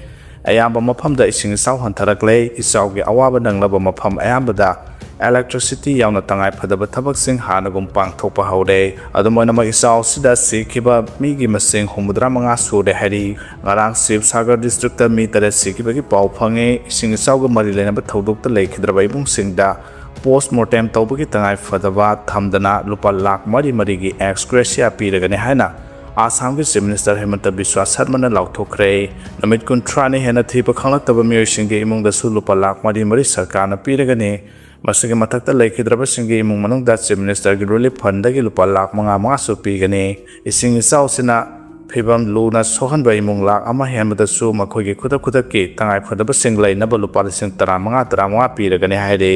ꯑꯌꯥꯝꯕ ꯃꯐꯝꯗ ꯏꯁꯤꯡ ꯏꯆꯥꯎ ꯍꯟꯊꯔꯛꯂꯦ꯫ ꯏꯆꯥꯎꯒꯤ ꯑꯋꯥꯕ ꯅꯪꯂꯕ ꯃꯐꯝ ꯑꯌꯥꯝꯕꯗ electricity ꯌꯥꯎꯅ ꯇꯉꯥꯏ ꯐꯗꯕ ꯊꯕꯛꯁꯤꯡ ꯍꯥꯟꯅꯒꯨꯝ ꯄꯥꯡꯊꯣꯛꯄ ꯍꯧꯔꯦ꯫ ꯑꯗꯨꯝ ꯑꯣꯏꯅꯃꯛ, ꯏꯆꯥꯎ ꯑꯁꯤꯗ ꯁꯤꯈꯤꯕ ꯃꯤꯒꯤ ꯃꯁꯤꯡ ꯍꯨꯝꯐꯨꯇꯔꯥ ꯃꯉꯥ ꯁꯨꯔꯦ ꯍꯥꯏꯔꯤ꯫ ꯉꯔꯥꯡ ꯁꯤꯕꯁꯥꯒꯔ ꯗꯤꯁꯇ꯭ꯔꯤꯛꯇ ꯃꯤ ꯇꯔꯦꯠ ꯁꯤꯈꯤꯕꯒꯤ ꯄꯥꯎ ꯐꯪꯉꯤ꯫ ꯏꯁꯤꯡ ꯏꯆꯥꯎꯒ ꯃꯔꯤ ꯂꯩꯅꯕ ꯊꯧꯗꯣꯛꯇ ꯂꯩꯈꯤꯗ꯭ꯔꯕ ꯏꯃꯨꯡꯁꯤꯡꯗ ꯄꯣꯁ ꯃꯣꯔꯇꯦꯝ ꯇꯧꯕꯒꯤ ꯇꯉꯥꯏ ꯐꯗꯕ ꯊꯝꯗꯅ ꯂꯨꯄꯥ ꯂꯥꯈ ꯃꯔꯤ ꯃꯔꯤꯒꯤ ꯑꯦꯛꯁ ꯒ꯭ꯔꯦꯁꯤꯌꯥ ꯄꯤꯔꯒꯅꯤ ꯍꯥꯏꯅ ꯑꯁꯥꯝꯒꯤ Chief Minister ꯍꯦꯃꯟꯇ ꯕꯤꯁ꯭ꯋꯥ ꯁꯔꯃꯅ ꯂꯥꯎꯊꯣꯛꯈ꯭ꯔꯦ꯫ ꯅꯨꯃꯤꯠ ꯀꯨꯟꯊ꯭ꯔꯥꯅꯤ ꯍꯦꯟꯅ ꯊꯤꯕ ꯈꯪꯂꯛꯇꯕ ꯃꯤꯑꯣꯏꯁꯤꯡꯒꯤ ꯏꯃꯨꯡꯗꯁꯨ ꯂꯨꯄꯥ ꯂꯥꯈ ꯃꯔꯤ ꯃꯔꯤ ꯁꯔꯀꯥꯔꯅ ꯄꯤꯔꯒꯅꯤ꯫ ꯃꯁꯤꯒꯤ ꯃꯊꯛꯇ ꯂꯩꯈꯤꯗ꯭ꯔꯕꯁꯤꯡꯒꯤ ꯏꯃꯨꯡ ꯃꯅꯨꯡꯗ Chief Minister ꯒꯤ relief fund ꯗꯒꯤ ꯂꯨꯄꯥ ꯂꯥꯈ ꯃꯉꯥ ꯃꯉꯥꯁꯨ ꯄꯤꯒꯅꯤ꯫ ꯏꯁꯤꯡ ꯏꯆꯥꯎꯁꯤꯅ ꯐꯤꯕꯝ ꯂꯨꯅ ꯁꯣꯛꯍꯟꯕ ꯏꯃꯨꯡ ꯂꯥꯈ ꯑꯃ ꯍꯦꯟꯕꯗꯁꯨ ꯃꯈꯣꯏꯒꯤ ꯈꯨꯗꯛ ꯈꯨꯗꯛꯀꯤ ꯇꯉꯥꯏ ꯐꯗꯕꯁꯤꯡ ꯂꯩꯅꯕ ꯂꯨꯄꯥ ꯂꯤꯁꯤꯡ ꯇꯔꯥꯃꯉꯥ ꯇꯔꯥꯃꯉꯥ ꯄꯤꯔꯒꯅꯤ ꯍꯥꯏꯔꯤ꯫